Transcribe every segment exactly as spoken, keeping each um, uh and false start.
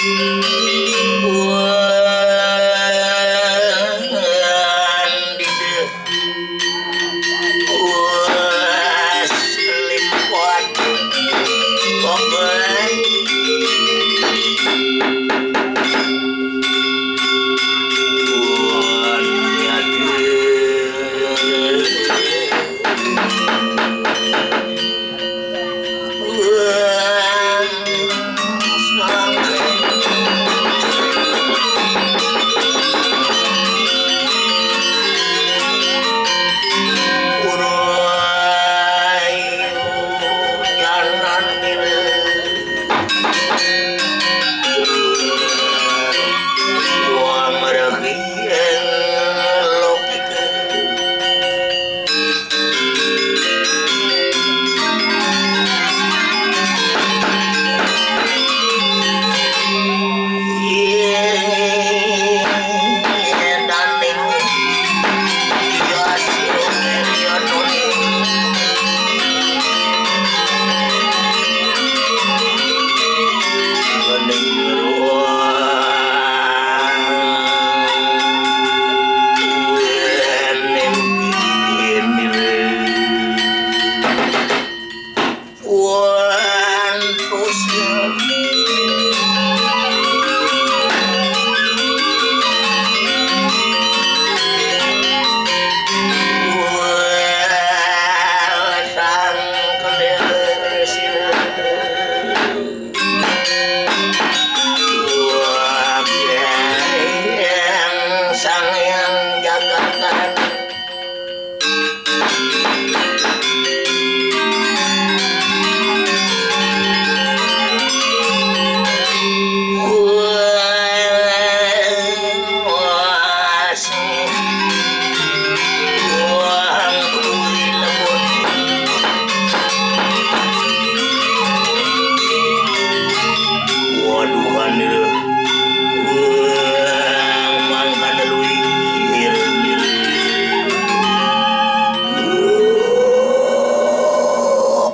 Wan di dieu. Wah, selimpot. Pokok. Wan di dieu. Sang Hyang Jagatan. Waduh, kan itu. Wah, mangkana luwih.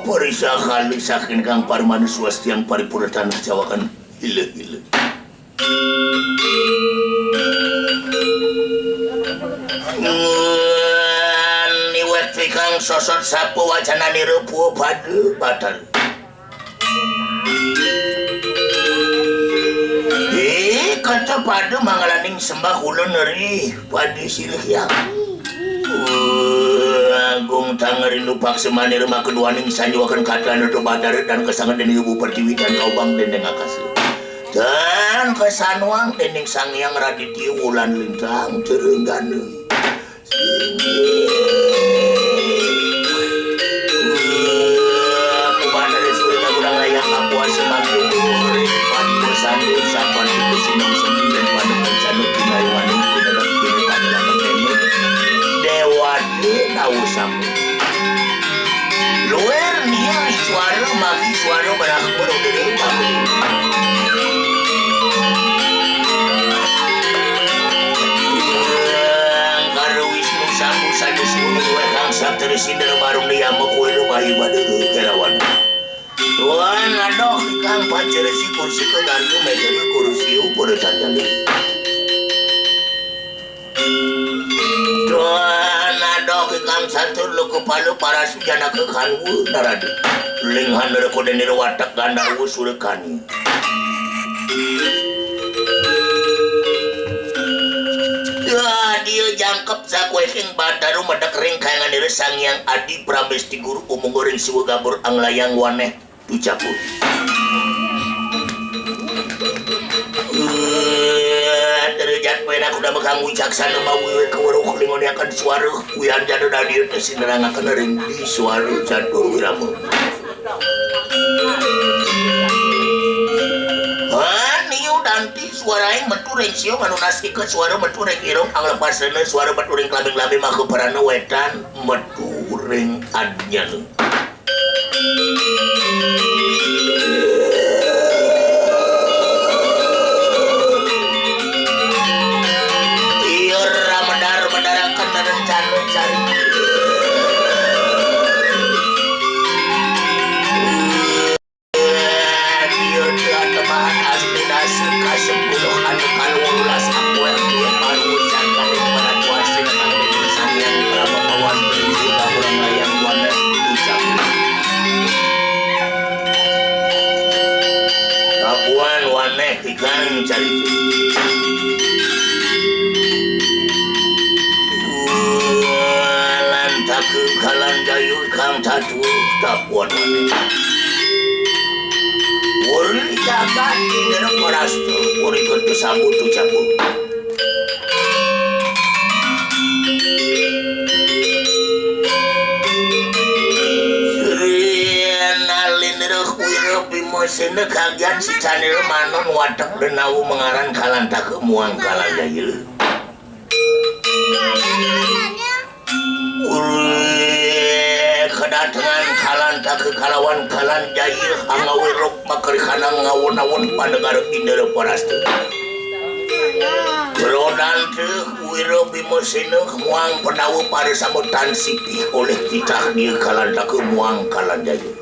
Parisa kali saking kang parmana swastiang paripura tanah jawakan. Gila, gila. Niwet tikang sosot sapa wacanane rupa pada batal. Eh, kata pada mangalaning sembah kula neri pada sirih yang. Agung tangerindu paksemane remakeduaning sanjuwaken katan nutup batal dan kesanget dening ibu pertiwi dan kaubang dendeng akasa. Dan kasanuang dening Sang Hyang Raditya Wulan Lintang Terenggana. Kubatare suri kakurang layang kapuas semanti umur. Pati sandu sapan iku sinong semi dan pada pencanu kinayuan pinadap kini pada lapan temu. Dewati tahu sambut. Luar nia suara maki suara berah burung diri maki. Karo Wisnu Sambu saja sini luar kang sabteri sindel barung dia mekuiru bayi baduru kerawan. Tuan adoh ikang panceresi kursi ke gantu mejeri kursi upur sanjali. Tuan adoh ikang satur luku palu parasu janaka kanwu naradu. Linghan reko denir watak gandarwu surekani. Ya, dia jangkep sakueking bataru medek ring kayangan ira Sang Hyang Adi Pramesti Guru umung ring siwa gabur anglayang waneh. Tucapu. Terejat penak udah megang wicaksana mawiwe keweruh lingoni akan suara kuyan jadu dadi tesin nerangaken ring di suara catur wirama. Niu danti suaraing metu ring siung anu nastika suara metu ring irung anglepasana suara metu ring kelambing-kelambing maka perana wetan metu ring adnyana. Iya, ramedar medaraken rencana cari. Iya, dia teman asli nasib. Kalantaka, Kalanjaya kang tatu tapuan. Uri jagat Indra Parasta, uri kerta sabutu capu. Sri Nalindra Wira Bimasena kagian sicanira manon watek denawa mangaran Kalantaka muang Kalanjaya. Uri kedatengan Kalantaka kalawan Kalanjaya angawiruk makrikanang ngawon-awon panegara Indra Parasta. Rodante Wira Bimasena muang Pandawa para sabutan sipih oleh titah dia Kalantaka muang Kalanjaya.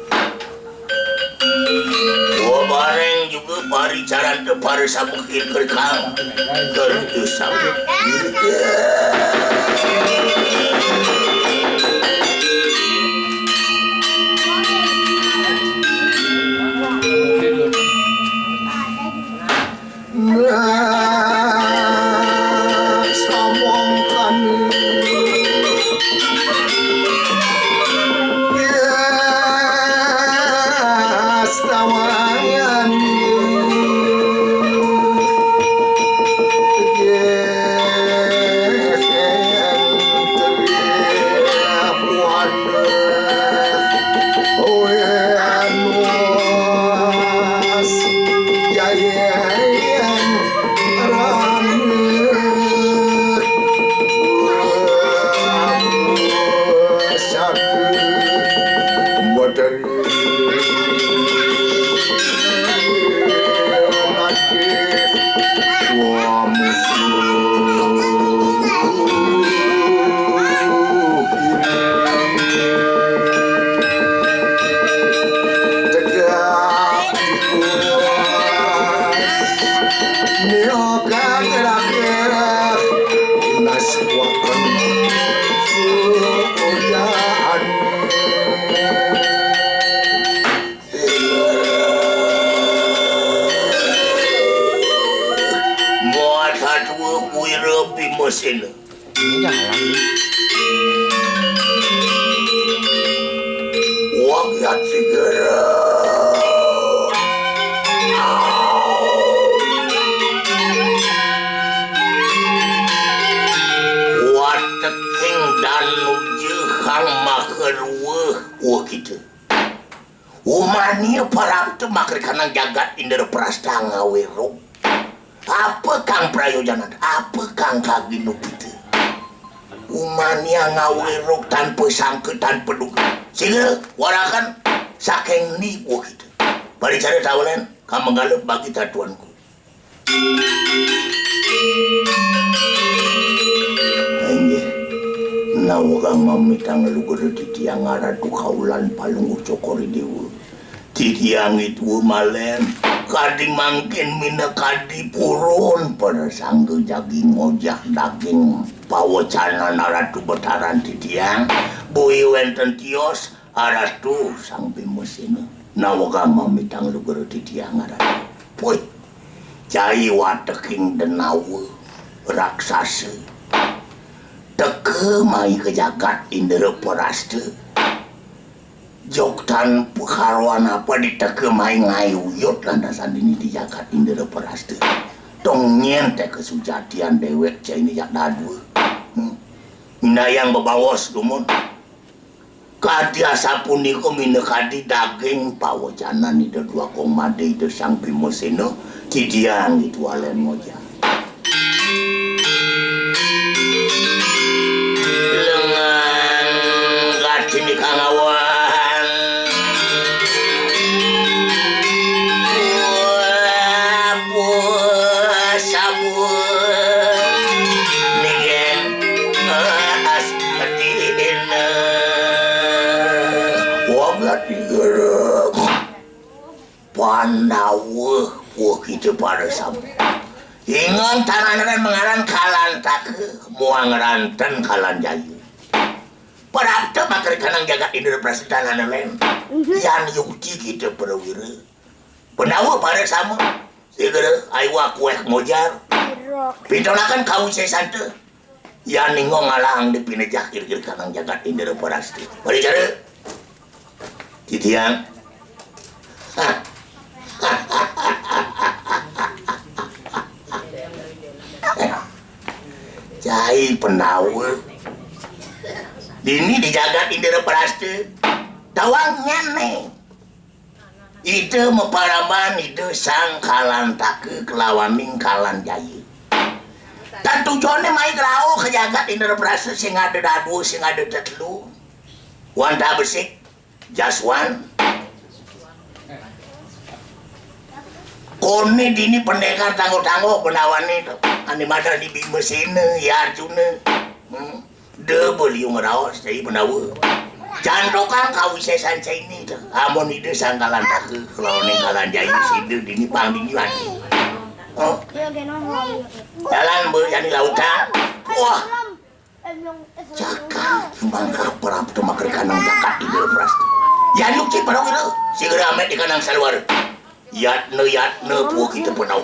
Wabareng juga paricaranta para samuka kang kerta samu. Nah, samongkani. Yes, tawayani. Yes, tawayani. Oe anuas, yayen rame. Satu, mboten. Suami suruh. Tegak di puas. Neo kageraker. Nas wakon. Suoyaan. Maha Satua Wira Bimasena. Ini jalan, nih. Wong ya segera. Wateking danuja kang makarua. Wah, kita. Umania parapta makrikanang jagat Indra Prasta ngawiruk. Apa kang prayojanan? Apa kang kaginupita? Umania ngawiruk tanpa sangka, tanpa duga. Sehingga warakan saking niwa kita. Paricara tawalen, kamanggala bagi tatuanku. Inggih. Nawaka mamitang lugra titiang Ratu Kaulan Palungguh Cokor I Dewa. Titiang ituwa malen, kadi mangkin minakadi purun pada sangga jagi ngojah daging pawacanan Ratu Betaran titiang, boya wenten tios, Arastu Sang Bimasena, nawaka mamitang lugra titiang Ratu. Puih, cai wateking denawa raksasa. Teka mai ka jagat Indra Prasta. Jog tan pakaruan apa diteka mai ngayuyut lantasan dini di jagat Indra Prasta. Tong nyen teka sujatian dewek cai ini jak dadua. Hmm. Indayang bebaos dumun. Kadi asapunika minakadi daging pawacanan Ida Dwagung Made Ida Sang Bimasena, titiang ituwa len ngojah. Lengan gati nika ngawan. Wah, sabuh. Ningen. Kedina. Wong ati gerep. Pandawa, wah kita para sama. Ingon tangan ran mengaran Kalantaka, muang ranten Kalanjaya. Prapta makrikanang jagat Indra Prasta len. Yan yukti kita prawira. Pandawa para sama. Tigere, ayo kueh mojar. Pitonaken kawisésan teu. Yan ningong ngalang di pinejah kir-kir kanang jagat Indra Prasta. Bari jare. Titiang. Cai Pandawa. Dini di jagat Indra Prasta. Tawang nyane. Ida maparaman Ida Sang Kalantaka kelawaning Kalanjaya. Tan tujuanne mai ngrauh ka jagat Indra Prasta sing ada dadua, sing ada tetelu. Wantah besik, Jaswan. Kone dini pendekar tangguh-tangguh Pandawane to. Ane madan di Bimasena, ya Arjuna. Hmm. Da beliung raos cai Pandawa. Jantokang kawisésan cai ini to. Amun Ida Sang Kalantaka kelawaning Kalanjaya sida dini pang dini wani. Oh. Jalan be jani lautan. Wah. Cakang mangkah prapta makrikanang jagat Indra Prasta. Yan yukti Pandawa, segera amet di kanang saluar. Yatna, yatna, puh kita penau.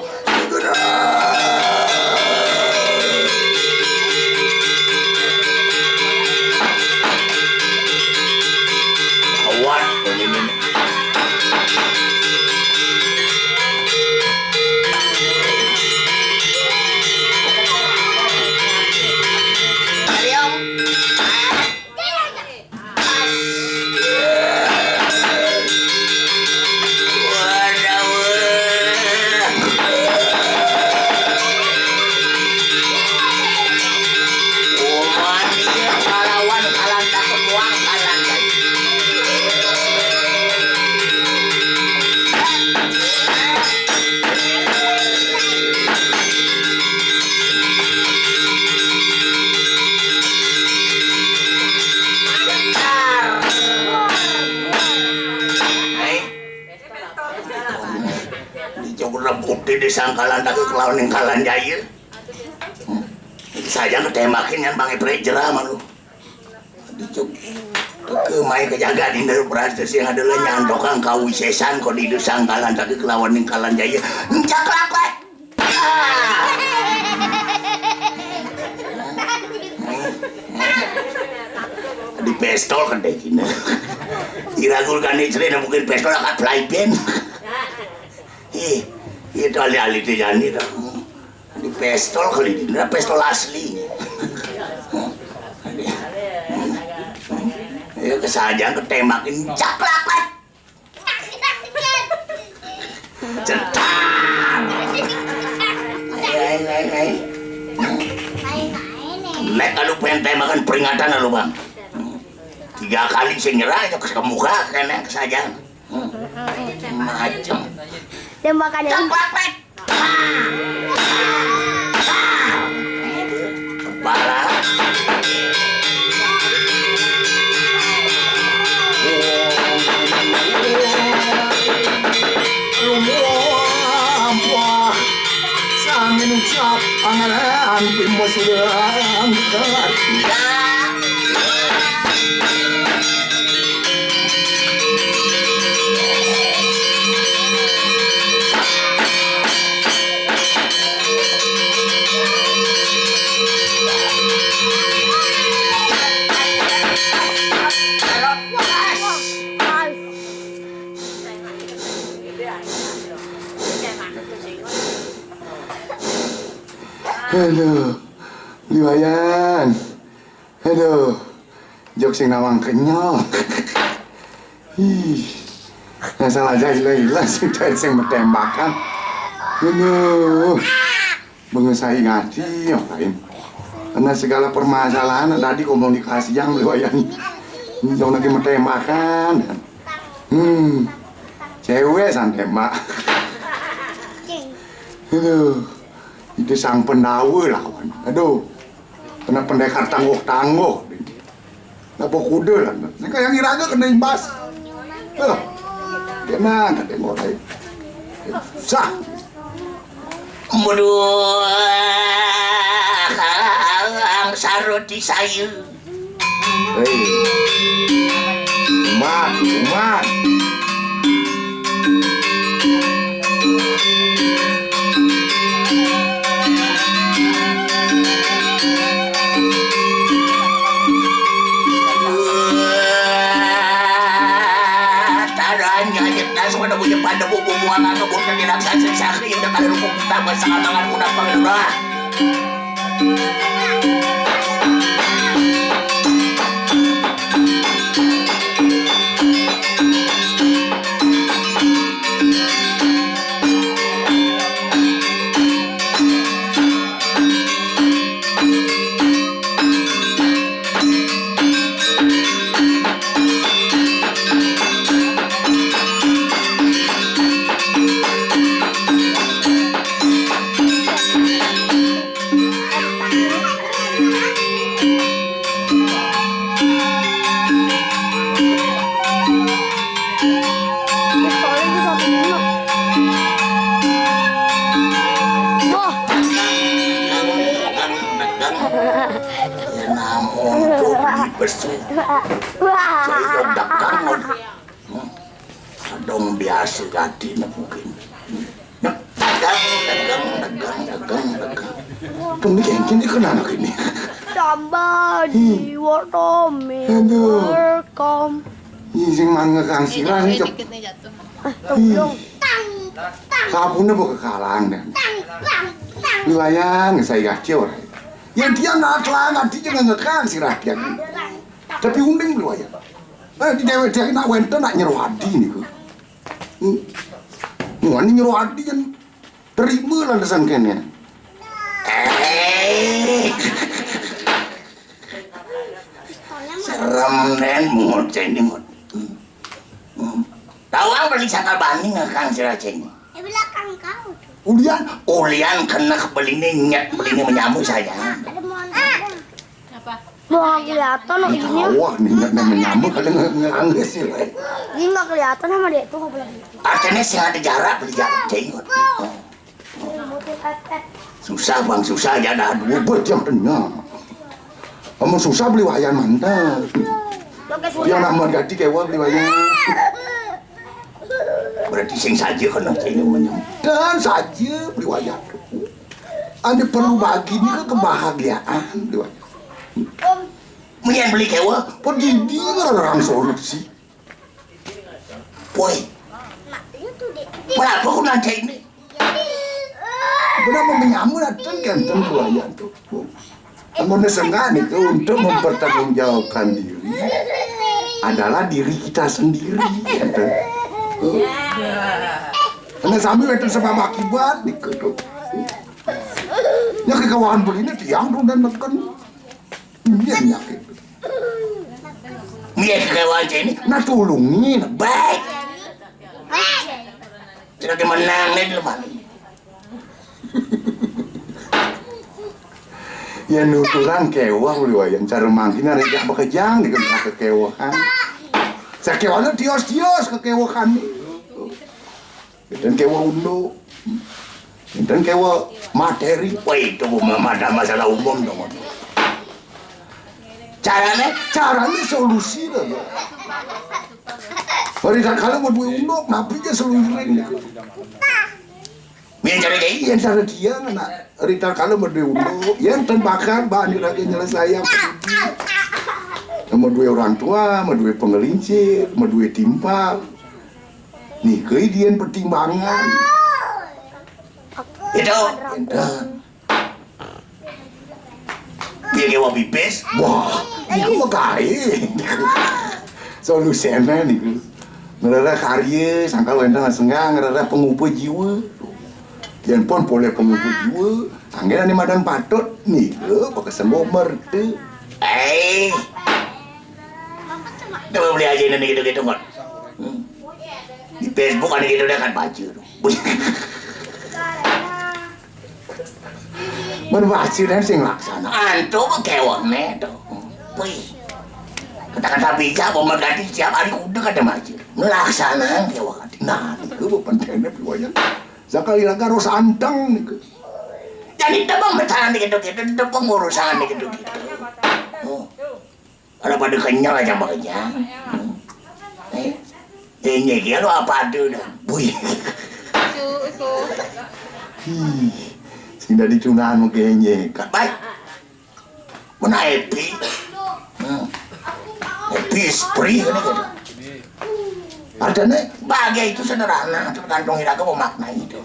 Awat, pemimpin. Di Jogja putih di Sang Kalantaka kelawan ning Kalanjaya. Hmm. Saja ketembakin yang bang Epre jera malu. Dicuk. Teke mai ke jagat Indra Prasta sing ada lah nyantokang kawisésan kok di Ida Sang Kalantaka kelawan ning Kalanjaya. Encak lapet. Ah. Di pistol kan deh gini. Iragul kan istri mungkin pistol akan fly band. Ih, itu ahli-ahli itu jani tuh. Di pistol kali ini, nah, pistol asli. Ya kesajaan ketembakin caklakan. Cetar. Ayo, ayo, ayo, ayo. Nek kalau pengen tembakan peringatan lu bang. Tiga kali saya nyerah itu ke muka kena kesajaan. Macam. Tembakan yang Caklakan. Kepala. Lumpuah. Sangin ucap angaran bimbo sudah angkat. Aduh, Liwayan. Aduh, jok sing nawang kenyal. Ih, asal aja ilang-ilang sing cai sing metembakan. Aduh, bengesai ngati, ngapain? Karena segala permasalahan tadi komunikasi yang Liwayan. Ini jok lagi metembakan. Hmm, cewek santai, Mbak. Aduh, itu Sang Pendawa lawan. Aduh, kena pendekar tangguh-tangguh. Napa kuda lah. Sing kaya ngiraga kena imbas. Heh, dia nang kata ngorek. Susah. Muduh, saroti saya. Hei. Umat, umat. Sasek-sasek ya udah pada rukuk kita buat salamangan udah pangelurah. Wah. Ya namun tuh besu. Wah. Saya dagang. Hmm. Dong biasa gati nepukin. Dagang, dagang, dagang, dagang, dagang. Kami kengkin di kena anak ini. Somebody Hmm. want me Aduh. Welcome. Ih, sing mangga kang sirah nih, Cok. Dikit nih jatuh. Ah, tolong. Ih. Tang, tang, Kapune kok kekalang dan. Tang, tang, tang. Lumayan, saya kacau. Ya dia nggak telangat, dia nggak ngekang sirah dia. Tapi unding lumayan. Eh, di dewek dia nak wenten nak nyero adi niku. Hmm. Wani nyero adi kan terima lantasan kene. Eh. Serem den mungut ini mut. Hmm. Hmm. Tawang beli saka bani ngekang sira ceng. Di belakang kau tuh. Ulian, ulian kena beline nyet beline menyamu saya. Ada mau ada. Apa? Wah, kelihatan loh ini. Wah, nih nyet menyamu kada nge- ngerangges sih. Ini nggak kelihatan sama dia tuh apalagi. Artinya sing ada jarak beli jarak ceng. Susah bang susah ya dah dua buat yang tengah. Kamu susah beli wayan mantap. Dia nama ganti kewa beli wayan. Berarti sing saja kan nanti ini menyem. Dan saja beli wayan. Ada perlu bagi ini ke kebahagiaan beli wayan. Menyan beli kewa. Pergi dia orang solusi. Boy. Kenapa aku nanti ini? Benar mau menyamu datang kan tentu aja tuh. Amun sengaja itu untuk mempertanggungjawabkan diri adalah diri kita sendiri. Gitu. Karena sambil itu sebab akibat gitu. Ya kekawan begini tiang tuh dan neken. Iya nyakit. Iya kekawan ini. Nah tulungin. Baik. Sudah menang nih teman. Ya nuturan kewah liwayan cara mangkin ada jak bekejang di kena kekewahan. Sakewana tios-tios kekewahan. Dan kewah undo. Dan kewah materi. Wah itu ada masalah umum dong. Caranya, caranya solusi lah. Hari tak kalau mau duit undo, napi aja solusi. Biar cara kayak Yang cara dia nak rita kalau mau duit undo, yang tembakan bahan lagi nyelesai apa. Sama dua orang tua, sama dua pengelincir, sama dua timpal. Nih, keidian pertimbangan. Itu, itu. Dia kayak pipis. Wah, itu mah gae. Solusinya niku. Ngerereh karya, sangkal wénten senggang, ngerereh pengupa jiwa. Yén pun polih pengupa jiwa, anggén ané madan patut niku, pakesan bomer tu. Eh. Coba beli aja ini gitu-gitu, ngot. Hmm. Di Facebook ada gitu dia kan baca tu. Berwasiran sing laksana. Antu kéwéhné to. Wih. Kata-kata bijak mau mengganti setiap hari kudu kada maju. Melaksanaan kéwéh. Nah, itu pentingnya piwayang. Sekali lagi harus anteng niku. Jadi tebang besaran dikit-dikit, tebang urusan dikit-dikit. Oh. Kalau pada kenyal aja makanya. Eh, ini dia lo apa ada dah. Bui. Su, su. Ih, sing dadi cunahan mengkenyek. Baik. Mana happy? Hmm. Happy spree kan gitu. Artinya bahagia itu sederhana, tergantung iraga memaknai itu.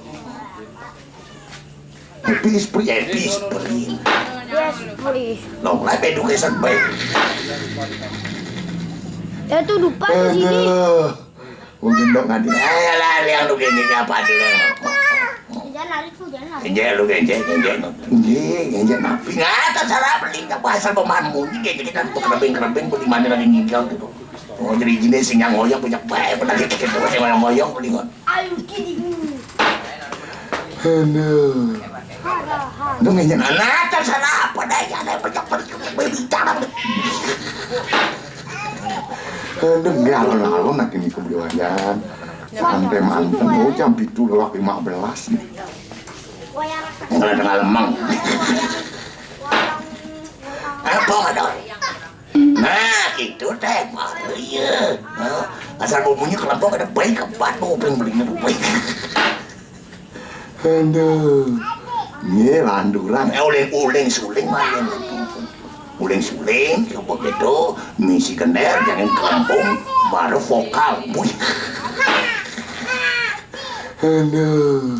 Bis pri, eh, bis pri. Yes, please. Long life education baik. Ya tuh lupa di sini. Aduh. Mungkin dong nanti. Eh, lah, yang lu gini apa dulu? Jangan lari tuh, jangan lari. Injek lu, injek, injek. Injek, injek napi? Ngata salah beli, tak pasal pemahamanmu. Injek, jadi kan kerembing-kerembing, beli mana lagi ngigau gitu. Oh, jadi gini sih yang ngoyong banyak baik, pernah gitu, gitu, sing ngoyong-ngoyong, beli ngon. Ayo, gini, gini. Aduh. Lu ngenyang anak, salah apa dah, ya, ada banyak pergi, berbicara. Aduh, nggak alon-alon lagi nih kebuayan. Santai mantep, oh, jam pitu lewat lima belas nih. Tengah-tengah lemang. Apa ada? Nah, gitu deh, baru ya. Hah? Asal bumbunya kelompok ada baik, keempat mau beli-belinya baik. Aduh. Ye, landuran. Eh, uling-uling suling main. Uling suling, coba gitu, misi gender, jangan kelempung, baru vokal. Wih. Aduh.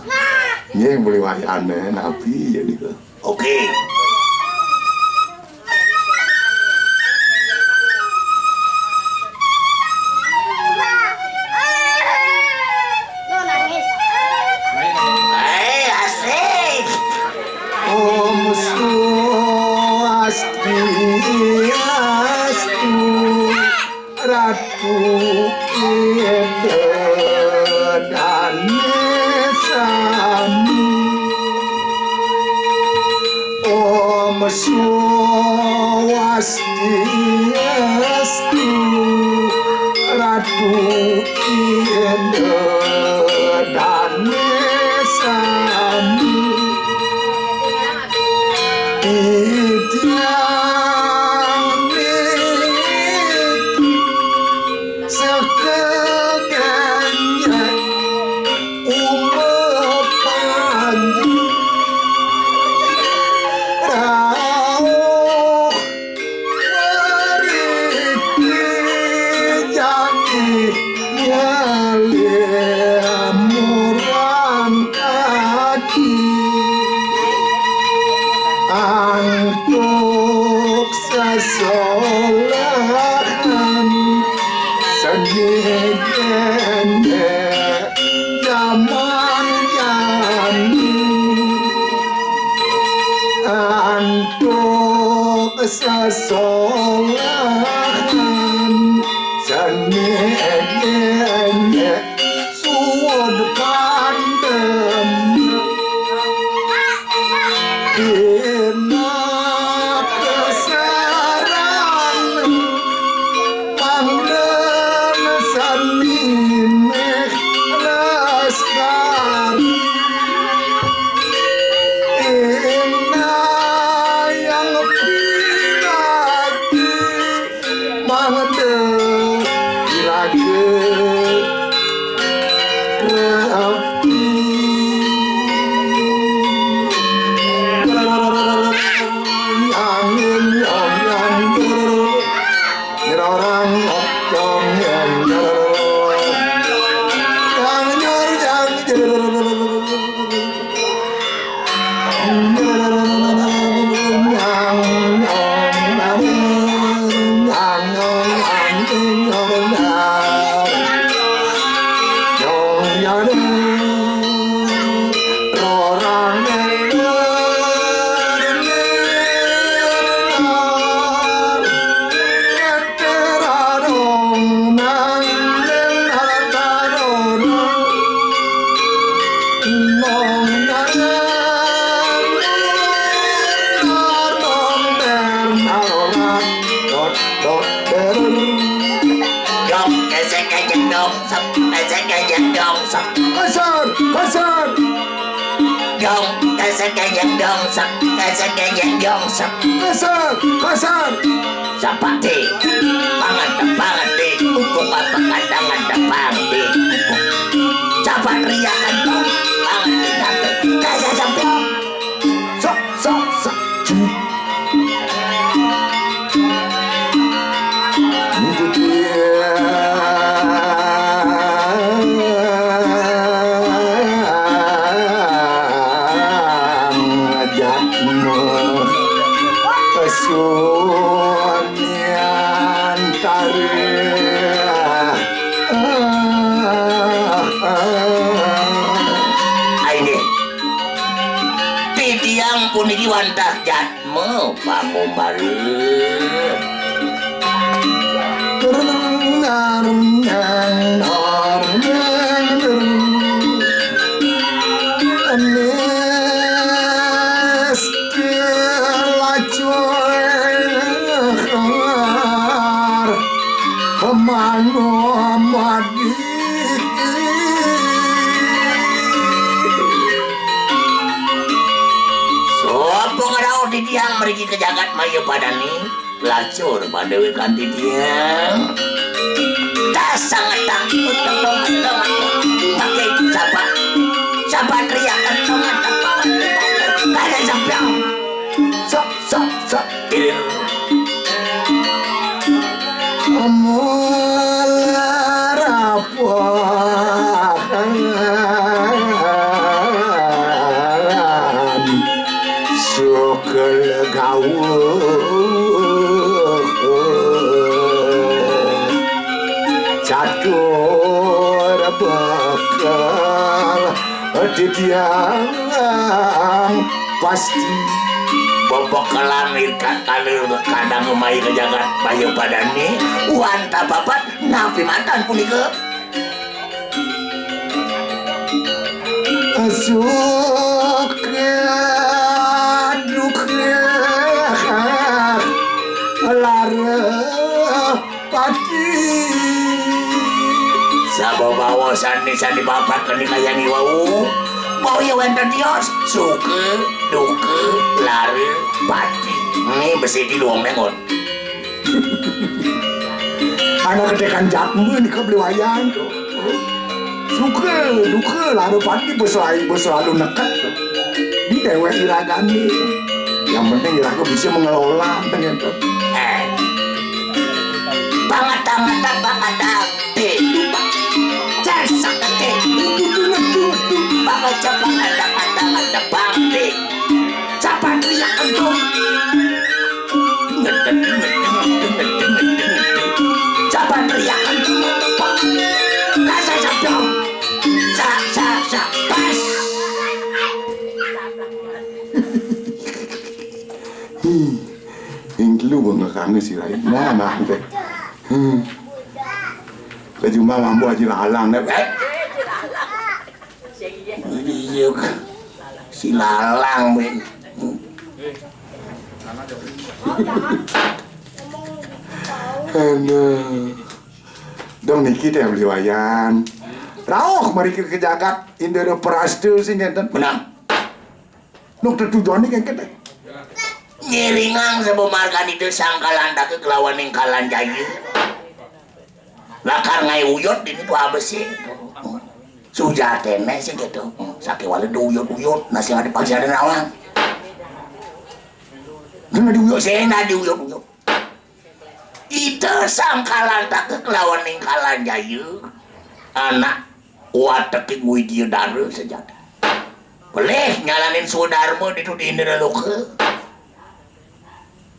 Ye, boleh wayah aneh, napi ya gitu. Oke. Lo nangis. Eh, asik. Om Swastiastu, Ratu Ida Dane Sami. Om Swastiastu, Ratu Ida Dane Sami. Titiang niki sekeganjak umepani rauh wariki jati nyalih murang ati. Antuk sesolahan seni dene jaman jani. Antuk sesolahan seni dene suud pandem. Dina kesaran pangden seni meh lestari. Ina yang pilaki mangde iraga rapi. Angin yang yang orang yang yang yang Dong, kesek aja dong, sep, kesek aja dong, sep. Kasar, kasar. Dong, kesek aja dong, sep, kesek aja dong, sep. Kasar, kasar. Sapati, pangan tepangan di, ukuk apa kadangan tepang di. Sapat riakan dong, pangan di kaki. Kasar sampai. Sok, sok, sok. Kesunyian tarih. Ai nggih. Titiang puniki wantah jatma pangumbarep. Lacur kemana madi. Sapa ngrauh titiang mriki ka jagat Mayapadane? Lacur padhewe kanthi titiang. Tasang ngetang, utang, utang, utang. Pakai sapa? Sapa teriak, utang, utang, utang. Kada sampeang. Sok, sok, sok. Iring. Amalarapan. Sugel gawuh catur bakal titiang pasti. Bebekelan irkat kalir kadang umai ke jagat Mayapadane, wantah papat napi matan punika. Suka duka lara pati. Sababawa sane sane papat kene kayang iwau, bau ya wenten tios, suka, duka, lara, pati. Ini besi di luang mengon. Anak ketekan jatmu ini kebliwayan. Suka, duka, lara pati beselai, beselalu neket. Di dewek iragane. Yang penting iraga bisa mengelola, gitu. Eh. Pangatang-atang, pangatang. Te, dupa. Cesak, te. Dupa, dupa, dupa. Pangaca, pangatang, atang, atang, bangte. Capat riak kentung. Ngedeng, ngedeng, ngedeng, ngedeng, ngedeng. Capat riak kentung. Kasa sabdong. Sa, sa, sa. Pas. Hmm. Ing telu bengkakane sirai. Nah, nah, teh. Hmm. Kejumah mambu Haji Lalang, deh. Eh. Iya, si Lalang, men. Aduh. Dong niki teh beli wayan. Rauh mriki ke jagat Indra Prasta sing ngenten. Menang. Nuk tetujone kengken teh. Ngiringang sabemargan Ida Sang Kalantaka kelawan ing Kalanjaya. Lakar ngae uyut ini tuh apa sih? Sujatene sih gitu. Sakewala do uyut-uyut, nasi ada pasti ada nawang. Nang diuyut, sing diuyut-uyut. Ida Sang Kalantaka kelawan ing Kalanjaya. Anak wateking Widya Dara sejati. Pelih nyalanin swadarma ditu di Indra Loka.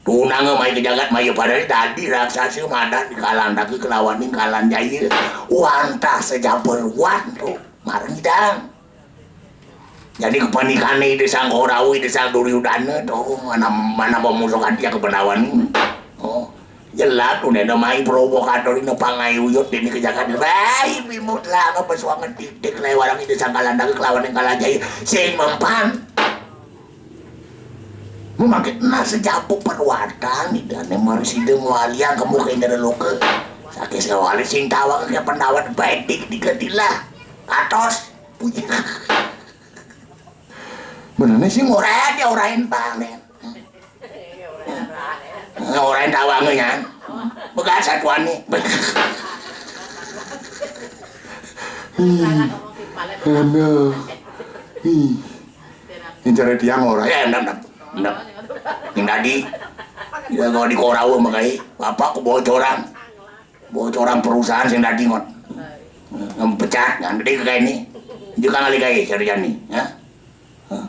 Tunanga mai ke jagat Mayapadane dadi raksasa madan di Kalantaka kelawan ing Kalanjaya. Wantah sejabar wan tu marang idang. Jadi kepanikane Ida Sang Korawa, Ida Sang Duryudana tu mana mana pemusuh kanti kepenawan. Oh. Jelas tu nenda mai provokator ini pangai uyut ini ke jagat. Baik bimut lah apa suangan titik lewarang Ida Sang Kalantaka kelawan ing Kalanjaya. Sing mempan. Memakai nasi japu perwatan nih dan emang sida ngwaliang kamu ke Indra Loka. Sakit sekali sing tawang ke pendawan baik dik diketilah. Atos. Puji. Bener sih ngorek ya orain banget. Ngorek tawangnya. Bekas satuan nih. Hmm. Aduh. Hmm. Ini cara tiang ora. Ya, endap, endap. Endap. Yang tadi. Ya, kalau di Korawa makai. Bapak aku bocoran. Bocoran perusahaan sing dadi ngot. Ngem pecat, yang gede kayak ini. Juga kali kayak sarjani, ya. Hah?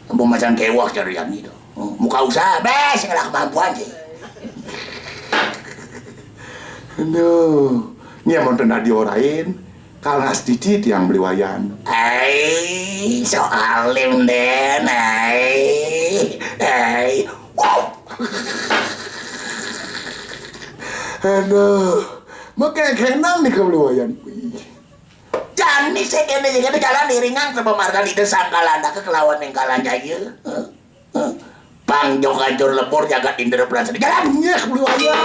Empu macan kéweh cara jani to. Muka usaha, bés, ngelah kemampuan sih. Aduh, ini amun ten dadi orain, kalah sedikit yang beli wayan. Ai, sok alim den, ai, ai. Wow. Aduh, makekenang nih beli wayan. Wih. Jani sing kéné, sing kéné jalan iringan sebab margan Ida Sang Kalandaka kelawan ning Kalanjaya. Heeh. Pang jog hancur lebur jagat Indra Prasada. Jalan nyeh beli wayan.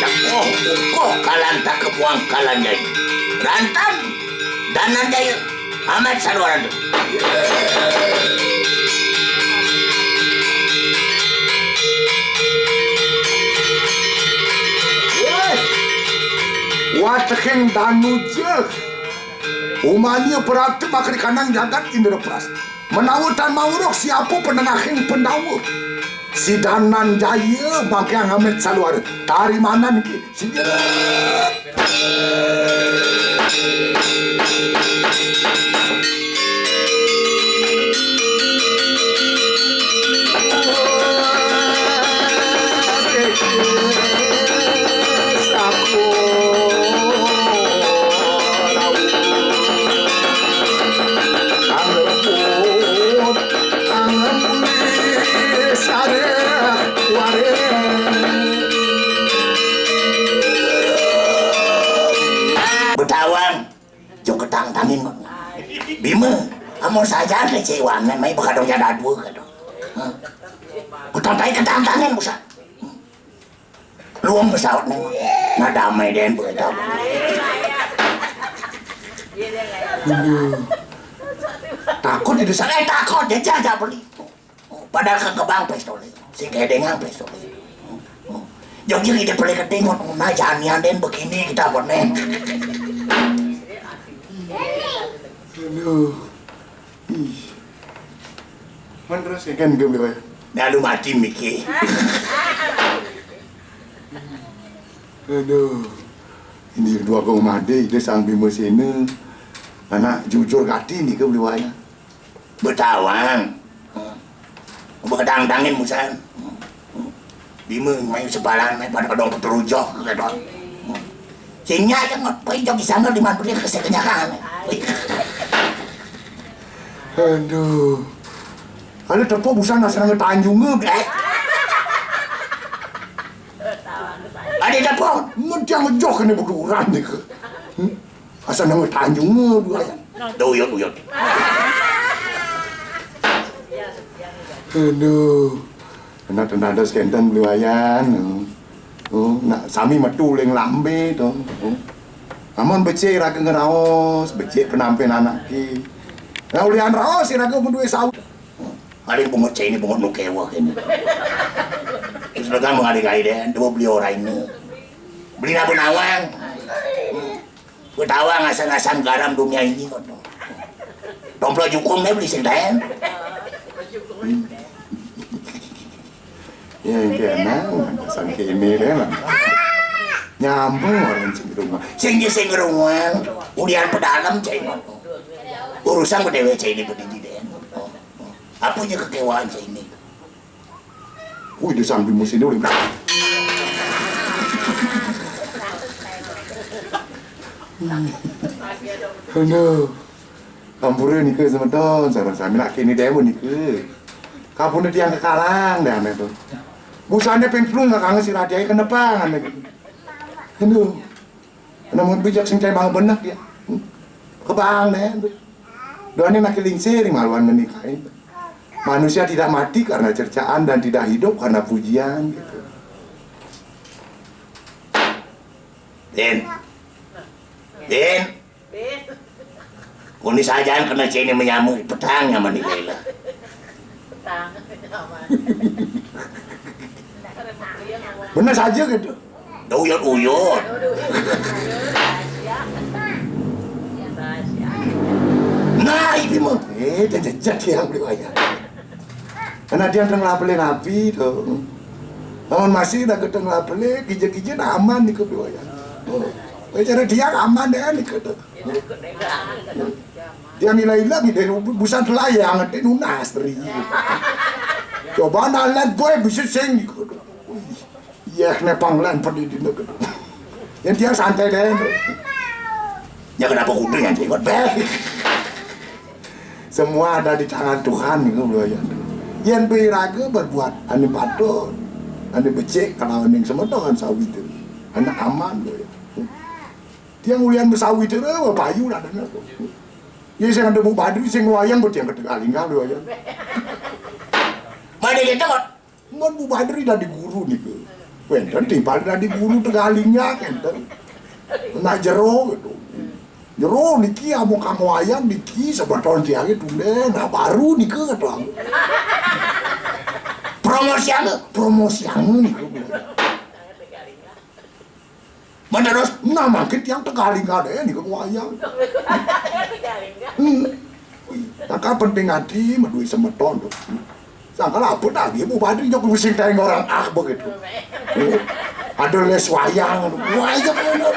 Kukuh, kukuh, Kalantaka buang Kalanjaya. Rantan, Dananjaya, Amet Saluaran. Wéh, watehing danuja. Umanya prati makrikanang jagat Indraprasta. Menawa tan mauruh siapa penengahing Pandawa? Si Dananjaya mangkiang Amet Saluara. Tarimanan ki. Sing. Betawang. Jog ketangtangin, Mak. Bima, amun sajan kecewané, mai bakadong ja dadua, kadong. Hah? Ketangtangin, ketangtangin, busan. Luang pesawat nih, Mak. Nah, damai deh, boleh tahu. Aduh. Takut itu, eh, takut, dia jangan beli. Padahal kan kebang pistolé, sing kedengang pistolé. Jogja ide pelé keting, nah, janian den begini kita apa, nih? Aduh. Ih. Man terus ya kan, gue bilang. Lalu mati, Miki. Aduh. Ini dua gong made, ide Sang Bima Sena. Anak jujur gati nih, gue beli wayang. Betawang. Betangtangin busan. Bima main sebalan, main pada kedong keterujoh, kedong. Sing nya aja ngepai jogi sandal di mantu dia kesel kenyakan. Aduh. Ada tepuk busan asal ngetanjung, eh. Ada tepuk. Ngejang ngejoh kena beduran nih. Asal nang tanjung dua ya. Duyut, duyut. Aduh. Anak tentados kenten beli wayan. Oh, nak sami metu ling lambe to. Oh. Amun becik raga ngeraos, becik penampilan anak ki. Nah, ulian raos si raga mun duwe saut. Paling bungut cai ini bungut nu keweh ini. Terus mereka mengalih kai deh, dua beli orang ini. Beli nabu nawang. Betawa ngasam-ngasam garam dunia ini kok. Tomplo jukung nih beli sing lain. Ya, yang kena, sang kene deh lah. Nyambung orang sing rumah. Sing di sing rumah, ulian pedalem cai ngono. Urusan ku dewe cai ini berdiri deh. Apa nya kekewaan cai ini? Wih, di samping musim ini udah. Aduh. Ampura nika semeton, sareng sami nak kene dewe nika. Kapune tiang kekalang deh ane to. Busane ping plung kakang si Radai kenepang ane. Aduh. Namun bijak sing cai bang benek ya. Kebang deh. Duaning nak lingsir maluan ngenikain. Manusia tidak mati karena cercaan dan tidak hidup karena pujian gitu. Din. Din. Kuni sajaan kena cini menyamu petang nyaman di Laila. Bener saja gitu. Dah uyut-uyut. Nah, ini mah. Eh, dia jejak yang beli banyak. Karena dia tengah beli napi tuh. Lamun masih dah ketengah beli, kija-kija aman di kedua ya. Oh, cara dia aman deh di kedua. Dia nilai lagi dari busan telayang, dia nunas dari. Coba nalan boy bisa sing di kedua. Iya, nepang lan pedi di negeri. Yang dia santai deh. Ya kenapa kudu yang jenggot beh? Semua ada di tangan Tuhan gitu loh ya. Yang beraga berbuat anu patut, anu becik kalau ning semeton sawi itu. Anak aman loh ya. Tiang ulian besawi itu loh, payu lah dana tuh. Ya sing ada Bu Badri sing wayang buat yang ketegalingan loh ya. Mana gitu kok? Mun Bu Badri dadi guru niku. Wénten timpal dadi guru Tegalinga kénten. Nah jero gitu. Jero niki amun kang wayang niki sebeton tiangé tundén, nah baru niku kata. Promosian, promosian niku. Menterus, nah mangkin tiang Tegalinga deh niku wayang. Hmm. Maka penting ati meduwi semeton tuh. Sangkal apa lagi Bu Badri jok sing tayang orang ah begitu. Ada les wayang, wayang bener.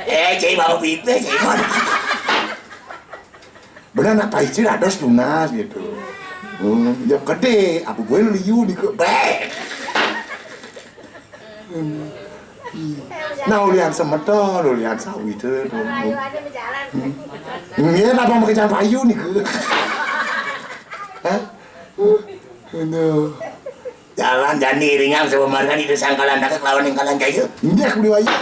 Eh, cai bawa pipe, cai mana? Bener nak paicil ada tunas gitu. Hmm, ya gede, apa gue liu di ke, beh. Hmm. Nah, ulian semeton, ulian sawi itu. Hmm. Ini apa mau kejang payu nih ke? Hah? Aduh. Jalan jani ringan sama margani di sangkalan dapat lawan yang kalan jaya. Nggih, beli wayah.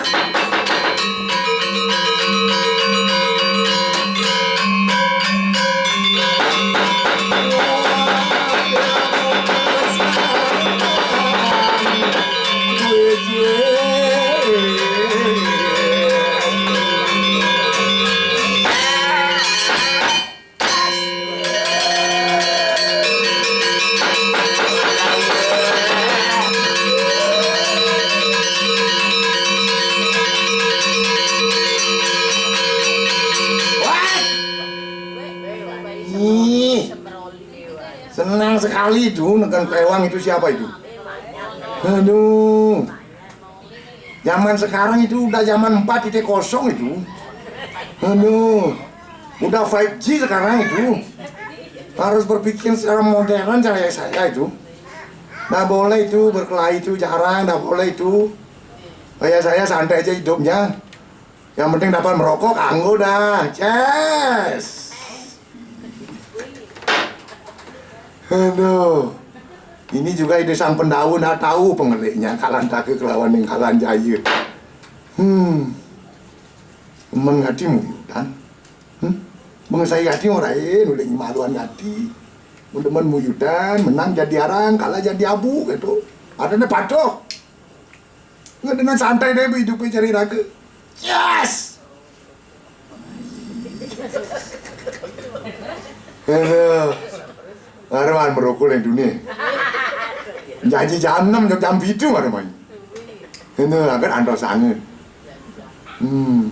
Ih, senang sekali itu nonton klewang itu siapa itu? Aduh. Zaman sekarang itu udah zaman empat titik kosong itu. Aduh, udah five G sekarang itu. Harus berpikir secara modern cara saya itu. Nggak boleh itu berkelahi itu jarang, nggak boleh itu. Kayak saya santai aja hidupnya. Yang penting dapat merokok, anggo dah. Ces. Aduh. Ini juga ide sang pendaun, ndak tahu pengeliknya, kalan take kelawan ning kalan jaya. Hmm. Temen ngati muyudan. Hmm? Mengesai ngati ora en, udah ngimaluan ngati. Mun demen muyudan, menang jadi arang, kalah jadi abu gitu. Adanya patuh. Nggak dengan santai deh, Bu, hidupnya cari raga. Yes! Aduh. Arman merokok yang dunia. Janji jam enam, jam tujuh ada main. Ini akan antar sangat. Hmm.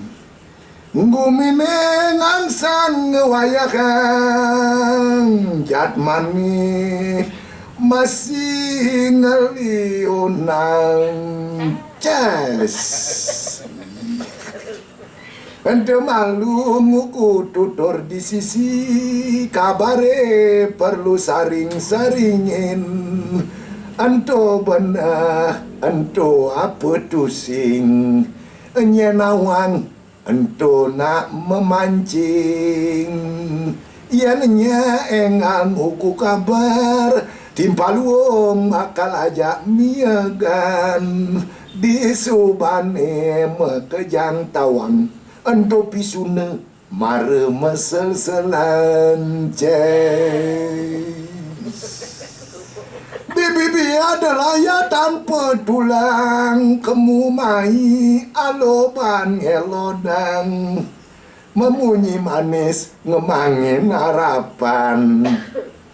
Gumine ngangsan ngewayahang jatmane masih ngeliunang ces. Ente malu nguku tutur di sisi kabare perlu saring-saringin. Ento beneh, ento apa tusing. Nyé nawang ento nak memancing. Yén nyé énggal nguku kabar, timpal wong bakal ajak miagan. Di subané makejang tawang, ento pisuna. Mara mesel-selan, cai. Bibi-bibi adalah ya tanpa tulang, kemu mai aloban ngelodang. Memunyi manis ngemangin harapan.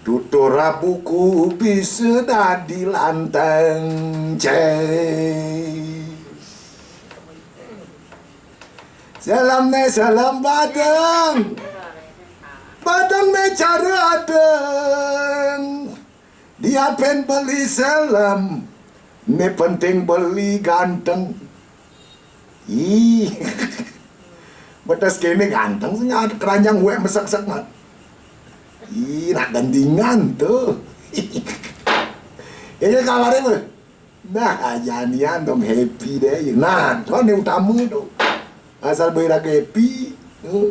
Tutur buku bisa dadi lantang, cai. Salam ne, salam badeng. Badeng ne cara adeng. Dia pen beli salam. Ne penting beli ganteng. Ih. Betes kene ganteng sih, ada keranjang gue mesek-sek mat. Ih, nak gendingan tuh. Ini kabarnya, Bang? Nah, ajanian dong happy deh. Nah, tuh ini utama tuh. Asal berak happy, eh,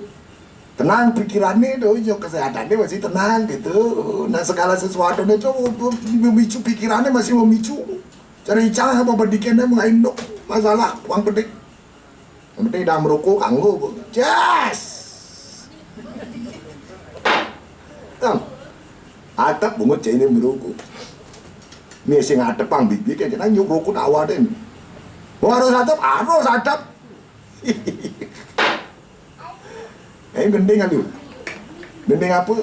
tenang pikirannya tuh, jo kesehatannya masih tenang gitu. Nah, segala sesuatu itu memicu pikirannya masih memicu. Cari cah apa bedikannya main dok masalah uang pedik. Yang penting dah merokok kanggo, Bu. Jas. Tang. Atap bungut cai ini merokok. Ini sing atep pang bibi kayak kita nyuk rokok tawa deh. Mau harus atap, harus atap. Eh, gending aduh. Gending apa?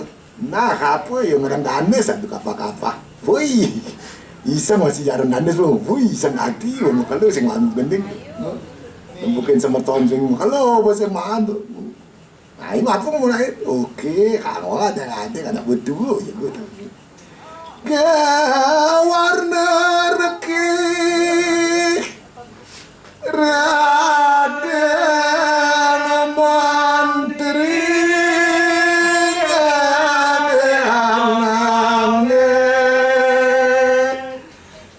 Nah, apa ya ngaran danes aduh kapa-kapa. Woi. Iseng masih jarang danes, Bang. Woi, iseng hati, Bang. Kalau sing mantu gending. Bukan semeton sing kalau apa sing mantu. Nah, ini aku mulai. Oke, kalau ada ada ada butuh ya gue. Ke warna reki. Raden Mantri, Raden Anange,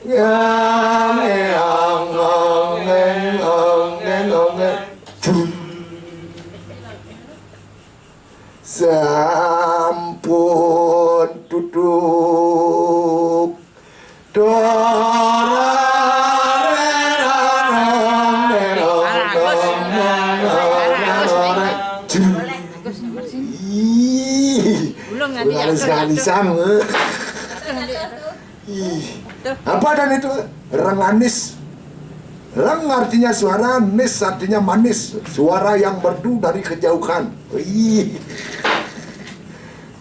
Anange, Anange, Anange. Sampun tutuk. Ih, belum nanti udah ya. Sekali sama. Ih. Apa dan itu? Renganis. Reng artinya suara, nis artinya manis. Suara yang merdu dari kejauhan. Ih.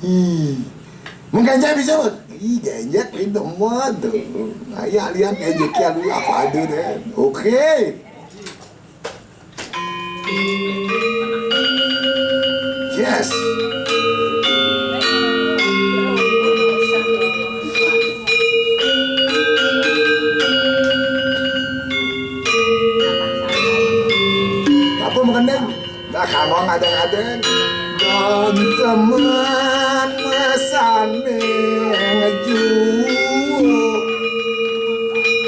Ih. Menggenjek bisa, Bang? Ih, genjek pintu mah tuh. Ayo, lihat genjek ya lu apa ada deh. Oke. Yes. Apa mengenai? Nah, kamu ngadeng-ngadeng. Dan teman mesane ngeju.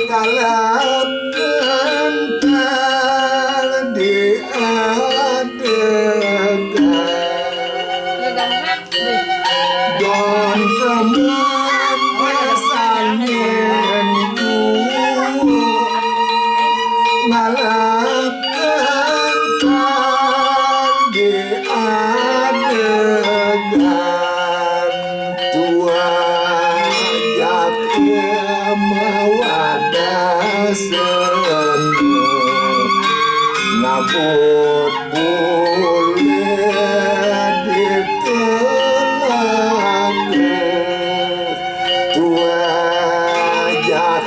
Kalau kental di adegan. Don teman pasangan ku ngalap kental di adegan tua jatuh mewadasan ngabut Boleh ditolak tuajak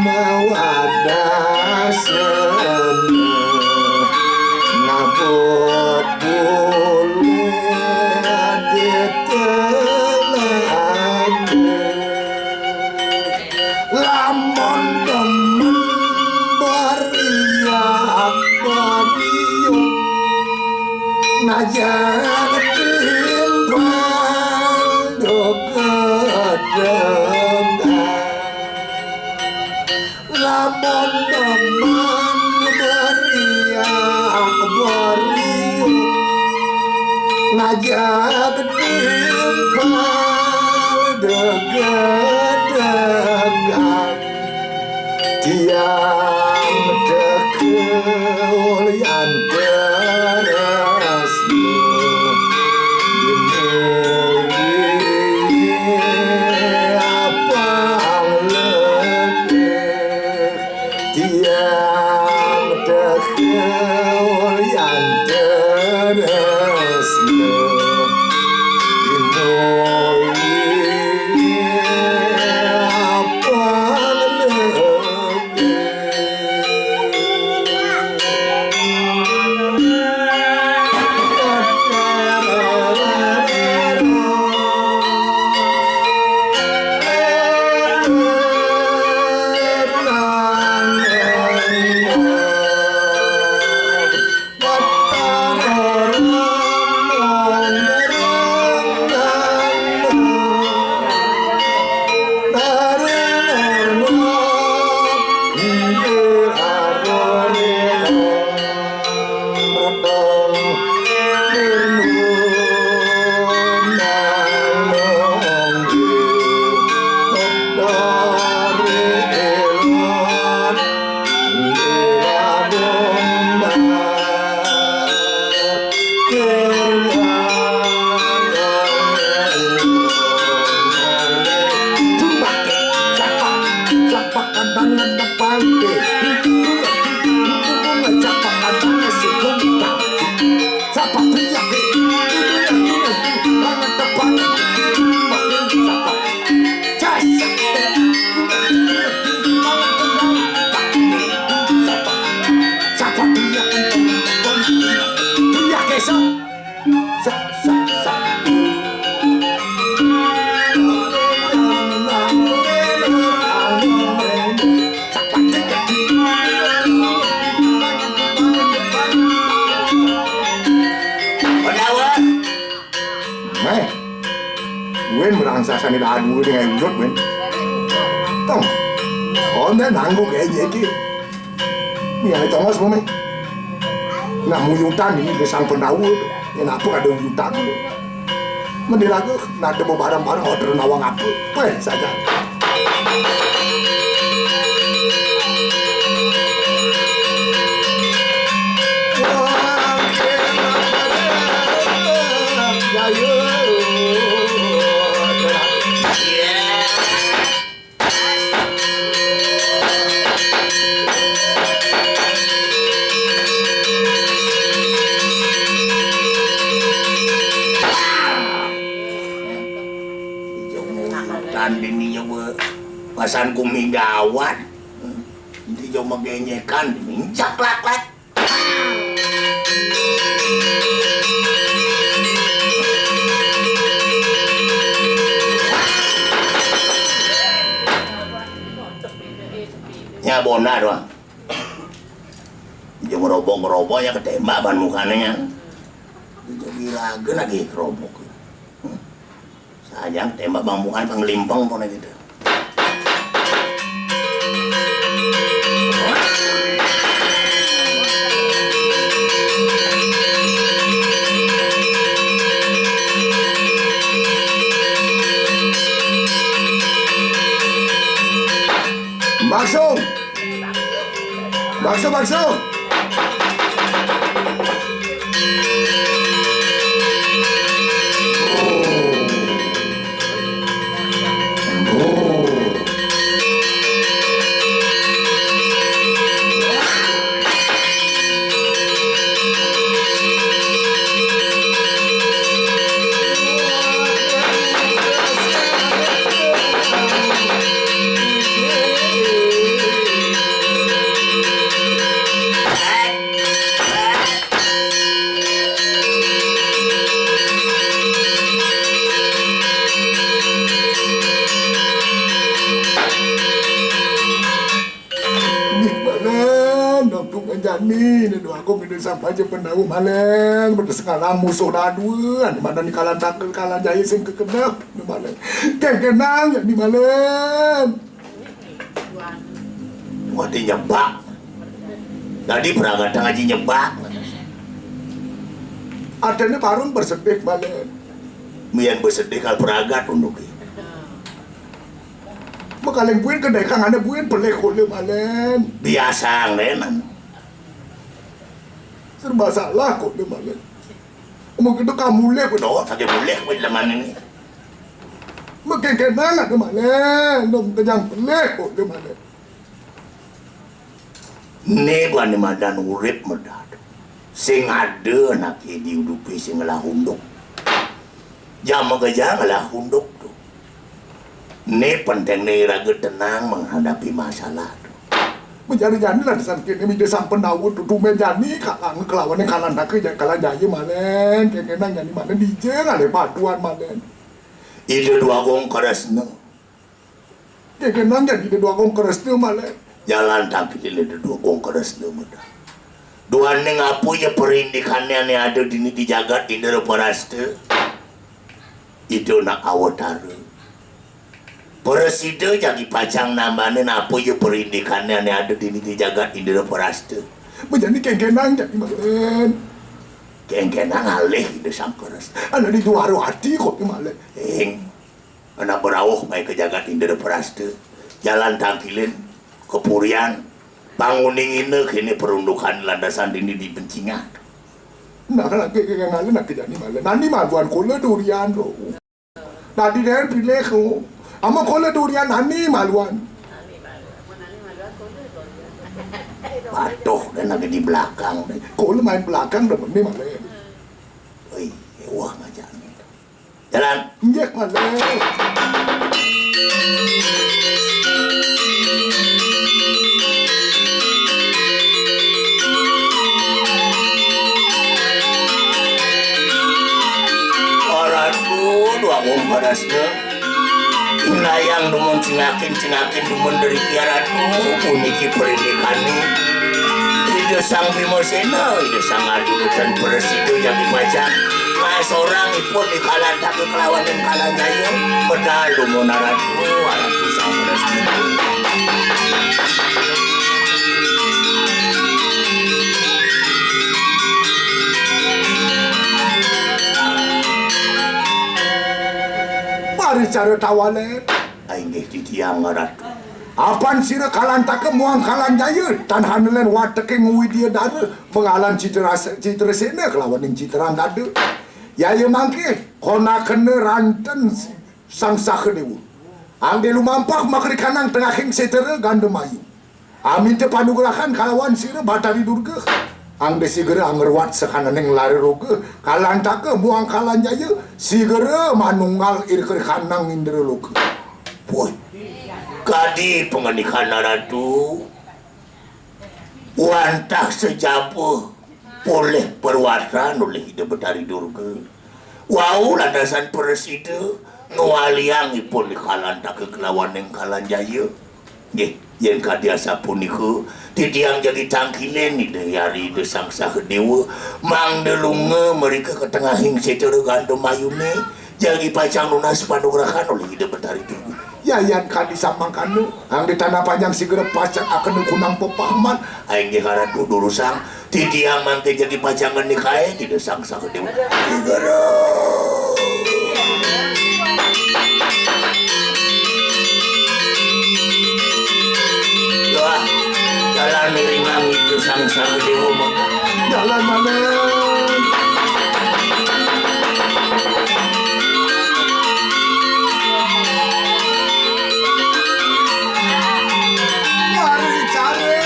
mewadasan ngabut boleh ditolak. Lamun demen beriak beriuk, ngajak timpal dogedegan. Lamun demen beriak beriuk, ngajak timpal degedegan. Tiang teke ulian teras Ini dah dua dengan udut, men. Tong. Oh, ndak nanggung kayak iki. Ini ada tongos, men. Nah, muyutan ini ke sang pendawa. Ya, napa ada uyutan? Mending lagu, nada mau bareng-bareng order nawang apa? Weh, saja. Tanding iya, pasan kumi gawat. Nanti jauh magenyekan, injak lak-lak. Ya, bona doang. Dia ngerobok-ngerobok, ya, ketembak ban mukanya, ya. Dia jadi ragu lagi kerobok. Hmm. Sayang, tembak bang mukanya, bang limpeng pun gitu. Bakso. Bakso, bakso. Nih, Malen, dok, dok, jani, nih, dok, aku gede sampai aja pendawa, Malen, pada sekarang musuh dadua, nih, mana nih kalan takut, kalan jahit, sing kekedap, nih, Malen. Kayak kenang, ya, nih, Malen. Wati nyebak. Tadi peragatan ngaji nyebak. Artinya parung bersedih, Malen. Mian bersedih kal peragat unduki. Makaling buin kedai kang ane buin pelih kule, Malen. Biasa, Malen. Serba salah kule, Malen. Mungkin itu kamu leh, kuwi, oh, sakit mulih, kuwi, leman ini. Mungkin kenang ada, Malen. Nom kejang pelih kule, Malen. Né bani madan urip medad. Sing ada anak diudupi sing ngelah unduk. Jam kerja ngelah unduk tuh. Né penting né raga tenang menghadapi masalah tuh. Menjadi jani lah desan kene mide sampen Daud tuh tumen jani kalang kelawan yang kalan dake ja-, kalan jaya, Malen. Kene nang jani, Malen, dije ngalih paduan, Malen. Ida dua gong keresna. Kene nang jani ida dua gong keresna, Malen. Jalan tangkil ida dua gong keresna, Malen. Duaning apa ya perindikane ane ada dini di jagat Indra Parasta. Ida nak awatara. Prasida jagi pacang nambane napa ya perindikane ane ada dini di jagat Indra Parasta. Menjadi kengkenang jagi, Malen. Kengkenang alih Ida Sang Keres. Ana di juara ati kok, Malen. Ing. Ana berauh mai ke jagat Indra Parasta. Jalan tangkilin, kepurian, panguningina kene perundukan landasan dini di bencingan. Nah, lagi ke ngalih nak kejani, Malen. Nani maluan kula durian tu. Tadi dia pilih tu. Ama kula durian nani maluan. Patuh dan lagi di belakang. Kula main belakang dah ni, Malen. Oi, wah, ngajak ni. Jalan. Injek, Malen. Ratu, dua gong keresna. Inayang dumun cingakin, cingakin dumun dari Ratu, puniki perindikane. Ida Sang Bimasena, Ida Sang Arjuna, dan Prasida jagi pacang. Sorangipun Ni Kalantaka kelawan Ning Kalanjaya medal dumun Ratu, Ratu Sang Resi. Paricara tawalén. Inggih titiang Ratu. Apan sira Kalantaka muang Kalanjaya tan hanelén wateking Widya Dara, mengalan Citra, Citrasena kelawan Ning Citranggada. Yaya mangké konakena ranten Sang Sahadéwa. Angge lumampah makrikanang tengahing Setara Gandamayu. Aminta panugrahan kalawan sira Batari Durga. Angge sigera angruat sakananing lara roga, Kalantaka muang Kalanjaya, sigera manunggal irika-rikanang Indra Loka. Puh, kadi pangandikan Ratu, wantah sajaba polih perwatan olih Ida Betari Durga. Wau lantasan prasida ngwaliang ipun Kalantaka kelawan Ning Kalanjaya. Nggih, yén kadi asapunika, titiang jagi tangkilin Ida Hyang Ida Sang Sahadéwa, mangda lunga mrika ka tengahing Setara Gandamayuné, jagi pacang nunas panugrahan olih Ida Betari Durga. Yayan kadi samangkana, angge tan panjang sigera pacang akena kunang pepahaman. Inggih Ratu durusang, titiang mangkin jagi pacang ngenikain Ida Sang Sahadéwa. Wah, jalan iringang Ida Sang Sahadéwa maka. Jalan malem. Mari cari.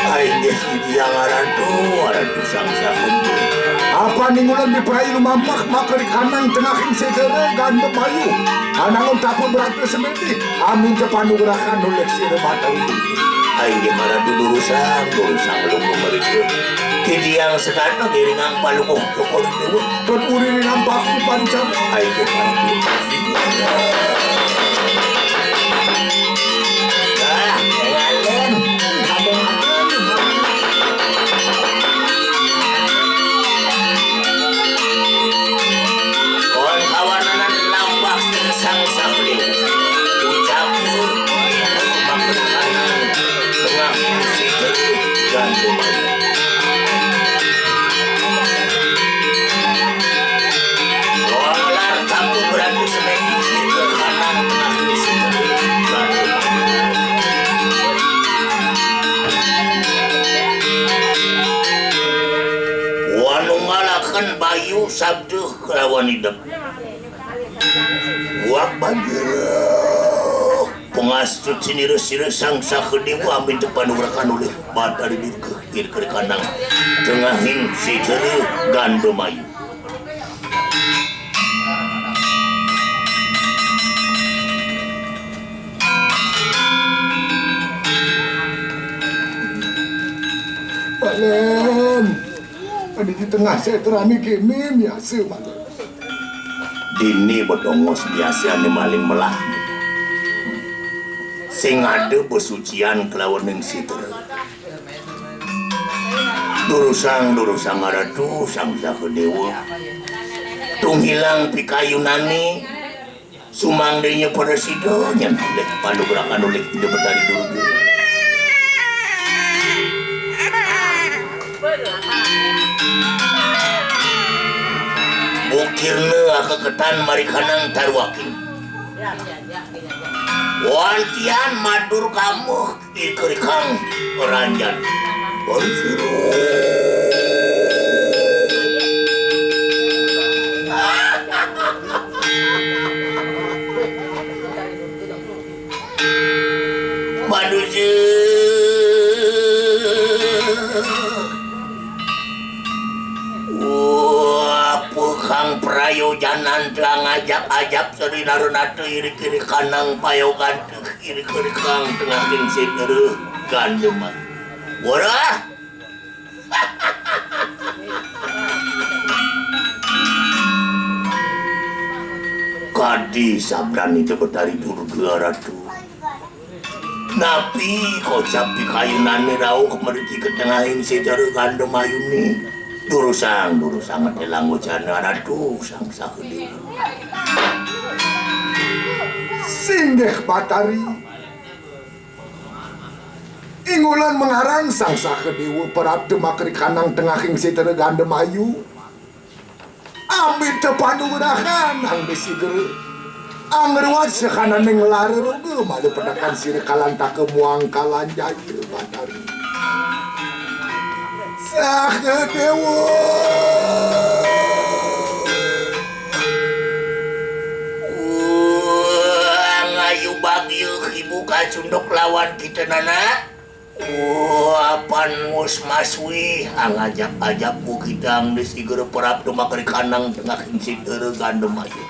Ai, inggih, Hyang Ratu, Ratu Sang Sahadéwa. Apa ning ulun diprai lumampah makrikanang tengahing Setara Gandamayu. Anangun tapa brata semedi, aminta panugrahan olih sira Batari. Ai, inggih, Ratu durusang, durusang lunga mrika. Titiang setata ngiringang Palungguh Cokor Déwa. Pun uri ring ampaku pancan. Ai, inggih, Ratu. Ah, ngalen. Kon kawananan lampah sing sang sabliu. Ucapku, inu makan kanan, tengah musik, gantungan. Walar kamu beradu semedi, kanan tengah musik, gantungan. Wanunggalaken bayu sabda kelawan idep. Wah, bayu. Pangastut sinira sira Sang Sahadéwa minta panugrahan olih Batari Durga, irika-rikanang tengahing Setara Gandamayu. Balen. Adi di tengah setrané kéné miasa, Balen. Dini bedongos biasané maling melah. Sing ada besucian kelawan ning Setara. Durusang, durusang Ratu, Sang Sahadéwa. Tunghilang pikayunané, sumangdanya prasida, nyen olih panugrahan olih Ida Betari Durga. Bukirna akeketan marikanang taruaking. Wantian matur kamuh. Ikerikang ranjan. Pancuru. Manusia. Wah, pekang prayojanan teu ngajap-ajap seri narunata irik-irik kanang payogan. Kiri-kiri kang tengah ring segera gandeman. Wara! Kadi sabdan Ida Betari Durga Ratu. Napi kocap pikayunan rauh mriki ka tengahing segera gandemayune? Durusang, durusang, telang wacana Ratu Sang Sakadéwa. Singgih Batari. Ing wulan mengaran Sang Sakadéwa prapta makrikanang tengahing sitra Gandamayu. Amit panugrahan Angga Sigera. Angruat sahananing lara roga, mala petakan sira kalantaka muang kalanjaya, Batari. Sakadéwa. Wah, ngayu bagia ibu kacunduk lawan kita, Nanak. Wah, apan wus maswi, angajap-ajap ku kita Angga Sigera prapta makrikanang tengahing sitra Gandamayu.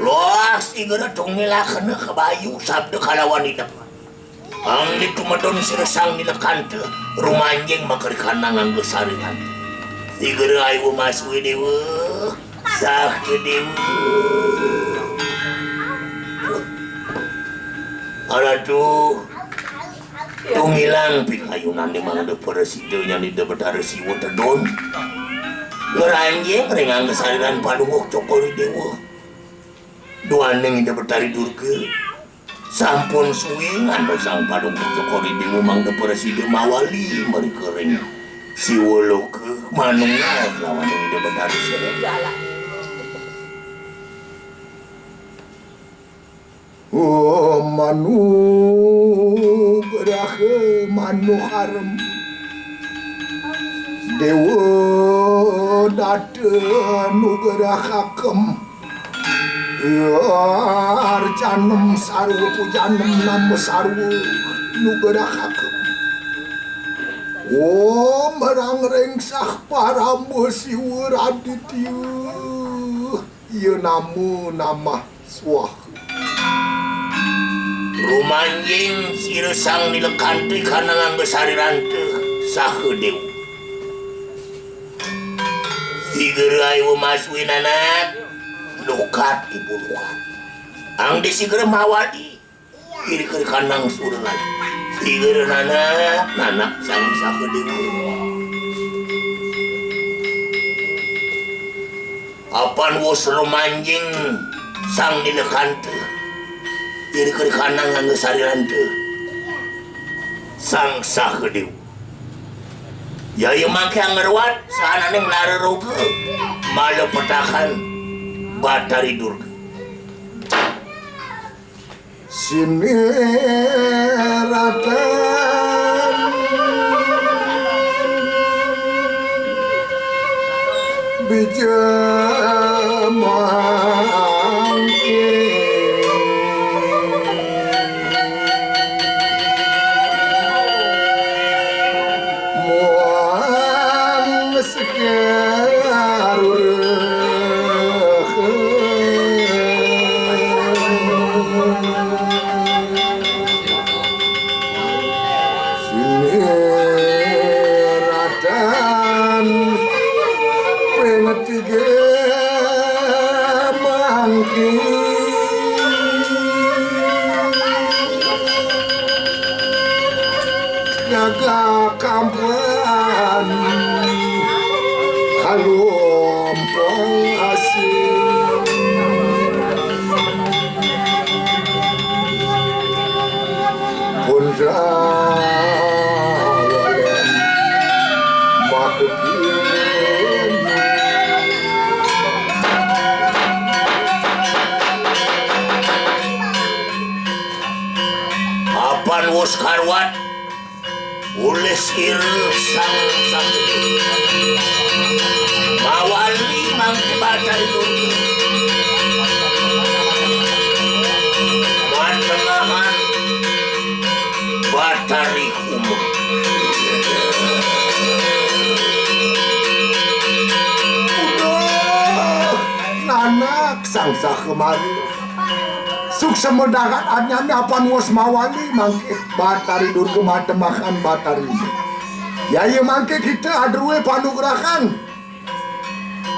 Loh, Sigera tungilakena kabayu sabda kalawan idep. Angdi tumedun sira Sang Nilekanta, rumanjing makrikanang Angga Sariranta. Sigera ayuwa maswi, Déwa. Sakadéwa. Aratu, tungilang pikayunané mangda prasida nyan Ida Betara Siwa tedun. Ngranjing ring Angga Sariran Palungguh Cokor I Déwa. Duaning Ida Betari Durga. Sampun suwi ngandosang Palungguh Cokor I Déwa mangda prasida mawali mrika ring Siwa Loka manunggal lawan Ida Betara Siwa. Om anugraha manuharem. Déwa data nugrahakem. Arcanem sarwa pujanem nama sarwa nugrahakem. Om rang rengsah Parama Siwa Raditya. Iya nama namah swaha. Rumanjing sira Sang Nilekanta kanang Angga Sariranta saha Déwa. Sigera ayuwa maswi, Nanak. Lukat, Ibu, lukat. Angdi Sigera mawali. Iri keri kanang sura lagi. Sigera, Nanak, Nanak Sang Sakadéwa. Apan wus rumanjing Sang Nilekanta. Iri keri kanang Angga Sariranta. Sang Sakadéwa. Yaya mangke angruat sahananing lara roga, mala petakan Batari Durga. Siniratan bijamangke. Muang sekarur. Siniratan ping tiga mangkin. Gagah kampuan kalompong asing. Punca walen makekin. Apan wus karuat, ulis ira sang, sang mawali mangke Batari Durga. Matengahan Batari Uma. Uduh, Nanak Sang Sakemari. Suksma dahat anyami apan wus mawali mangke Batari Durga matengahan Batari Uma. Yaya mangke kita adruwe panugrahan.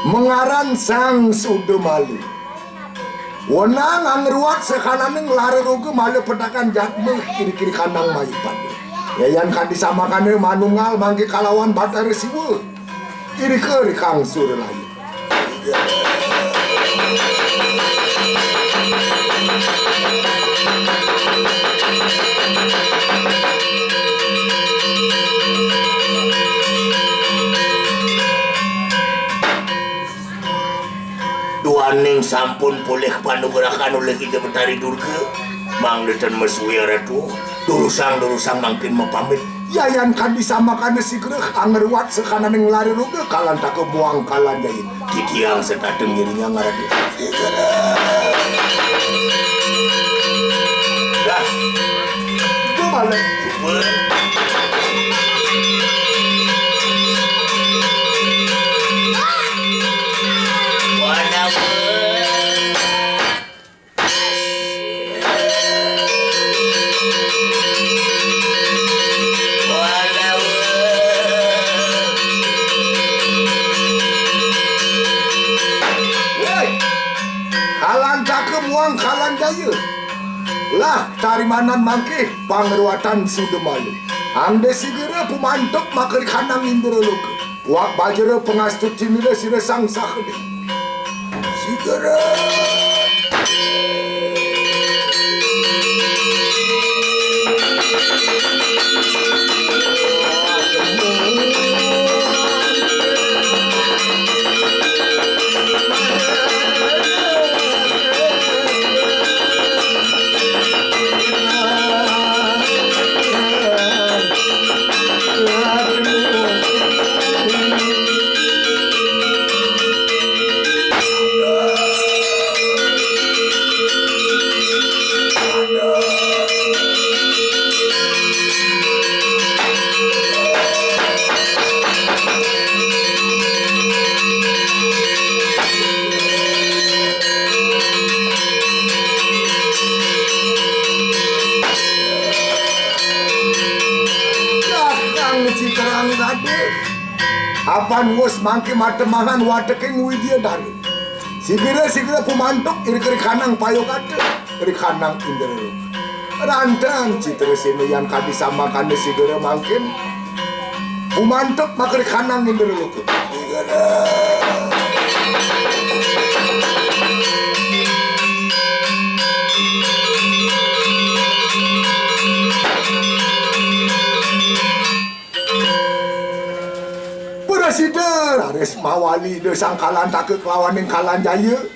Mengaran Sang Sudamali. Wenang angruat sahananing lara roga mala petakan jatma kiri-kiri kanang mayupada. Yayan kanti samakana manunggal mangke kalawan Batara Siwa. Irika rikang suralaya. Duaning sampun polih panugrahan olih Ida Betari Durga, mangda ten masuya Ratu, durusang-durusang mangkin mapamit. Yayan kadi samakana sigra angruat sakananing lara roga kalantaka muang kalanjaya. Titiang setata ngiringang ngaradi. Dah. Gua balik. Gua. Gua. Woi, kalan cakep muang kalan jaya. Lah, tarimanan mangke pangruatan suda malu. Angde sigera pumantuk makarikanang indra loka. Wak bajra pangastuti nira sira sang sahadi. Sigera. Kakang Citrang Gadé. Apan wus mangke matemahan wateking Widya Dara. Sigira-sigira pumantuk irika rikanang payogata, rikanang Indra. Rantan Citrasena yang kadi samakana sigira mangkin pumantuk makarikanang Indra Loka. Prasida raris mawali Ida Sang Kalantaka kelawaning Kalanjaya.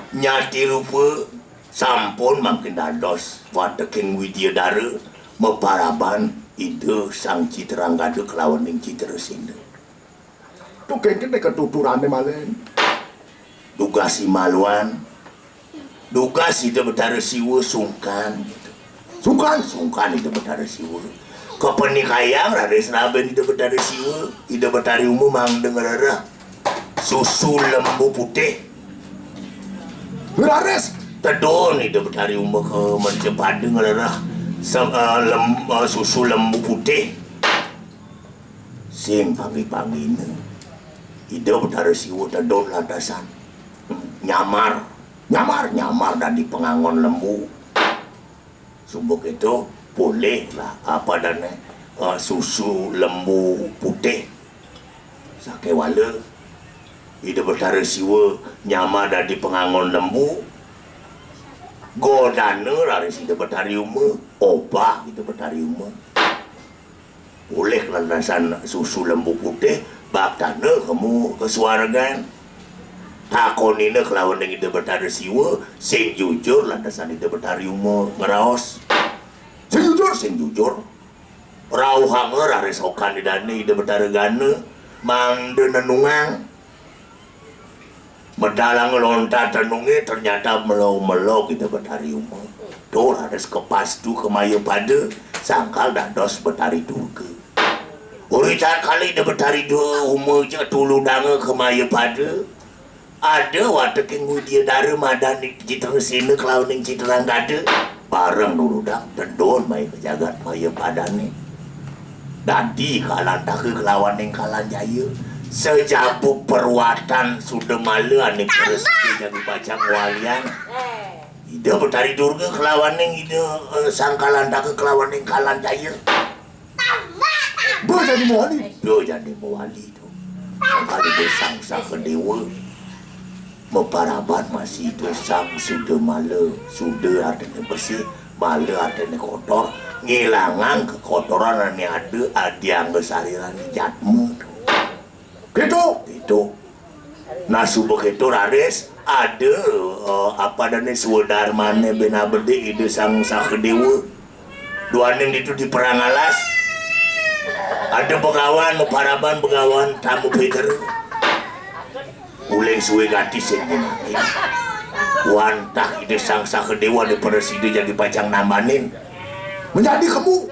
Nyati rupa sampun mangkin dados wateking Widyadara maparaban Ida Sang Citranggada kelawaning Citrasena. Tuh kengken dek ketuturane malen. Dugas imaluan, dugas Ida Betara Siwa sungkan gitu. Sungkan, sungkan Ida Betara Siwa. Kepenikayang raris raben Ida Betara Siwa, Ida Betari Uma mangda ngrereh susu lembu putih. Raris tedun Ida Betari Uma ka mercapada ngrereh se-, eh, lem-, eh, susu lembu putih. Sing panggi-panggina Ida Betara Siwa tedun lantasan nyamar, nyamar, nyamar dadi pangangon lembu. Suba kéto polih lah apa adané, eh, susu lembu putih. Sakéwala Ida Betara Siwa nyamar dadi pangangon lembu. Godana raris Ida Betari Uma, obah Ida Betari Uma. Polih lantasan susu lembu putih, baktana kemu ka suargan. Takonina kelawaning Ida Betara Siwa, sing jujur lantasan Ida Betari Uma ngraos. Sing jujur, sing jujur. Rauhanga raris okan Idané Ida Betara Gana, mangda nenungang. Medalanga lontar tenunge ternyata melo-melo Ida Betari Uma. Tuh raris kepastu kemaya pada, sangkal dados Betari Durga. Uritan kali Ida Betari Du-, Uma ja tuludanga kemaya pada. Ada wateking Widyadara madani Citrasena kelawaning Citranggada. Bareng nuludang tedun mai ka jagat maya padané. Dadi Kalantaka kelawaning Kalanjaya. Sajaba perwatan Sudamala ané prasida jagi pacang walian. Ida Betari Durga kelawaning Ida, eh, Sang Kalantaka kelawaning Kalanjaya. Ba jani mawali. Ba jani mawali to. Kali Ida Sang Sakadéwa. Maparaban masih Ida Sang Sudamala. Suda artiné bersih, mala artiné kotor, ngilangang kekotoran ané ada adi angga sarirané jatma. Kéto, kéto. Nah, suba kéto raris ada, eh, apa adané swadarmané bina bedik Ida Sang Sakadéwa. Duaning ditu di perang alas. Ada begawan, maparaban begawan tamu Pétérus. Uling suwé gati sing gunakake. Wantah Ida Sang Sakadéwa diprasida jagi pacang nambanin. Menjadi kemu.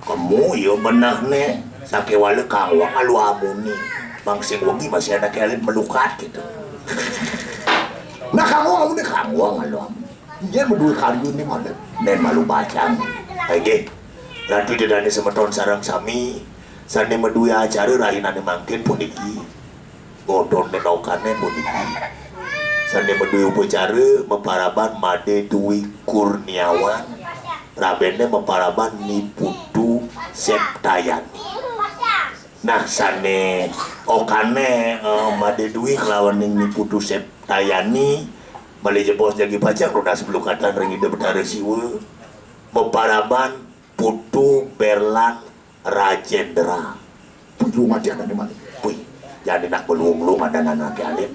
Kemu ya benehné. Sakéwala kangwang alu amuni. Bang sing wengi masih anaké alit melukat gitu. Nah, kangwang amuni, kangwang alu amuni. Yén madué karya né malih. Nén malu bacang. Inggih. Ratu Ida Dané semeton sareng sami sané madué acara rahinané mangkin puniki. Godhong nenokané puniki. Sané madué upacara maparaban Madé Dwi Kurniawan. Rabénné maparaban Ni Putu Septayani. Nah, sané okané, eh, Madé Dwi kelawan Ni Putu Septayani malih jebos jagi pacang nunas pelukatan ring Ida Betara Siwa. Maparaban Putu Berlan Rajendra. Puyu mati anané malih. Wih, jani nak beluung-luung ada anaké alit.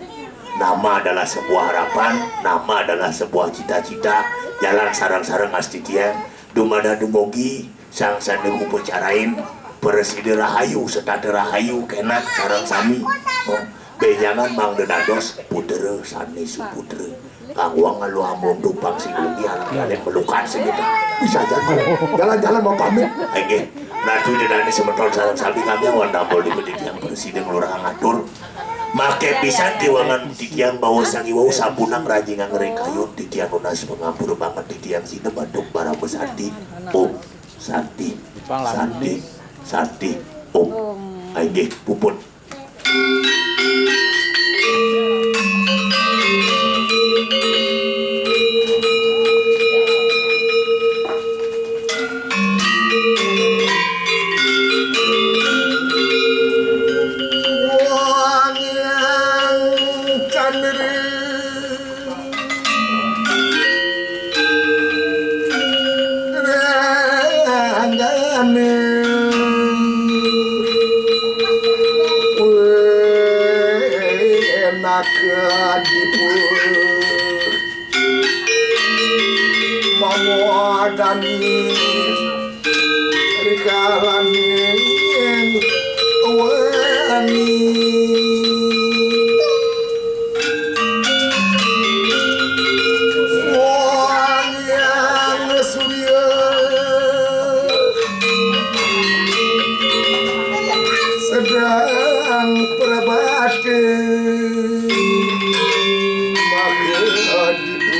Nama adalah sebuah harapan, nama adalah sebuah cita-cita. Jalan sareng-sareng astitiang. Dumadan dumugi sang sané upacarain prasida rahayu, setata rahayu, kénak sareng sami. Oh, bénjangan mangda dados putra sané suputra. Kangwang alu amun tumpang sing wengi anak-anak melukat sing kita. Bisa jalan. Jalan-jalan mau pamit. Inggih. Ratu Ida Dané semeton sareng sami kami awan dampul di titiang prasida nglurahang atur. Maké pisan tiwangan titiang bawa sangi wau sampunang rajingang ring kayun titiang nunas pangampura banget titiang sineb antuk parama santi. Om Santi. Santi. Santi. Om. Inggih, puput. Wangian candra. Ranggane. Weh, enak dipu. Mawadani. Rikalaning wani. Wayang Surya sedang berbakti maka dipu.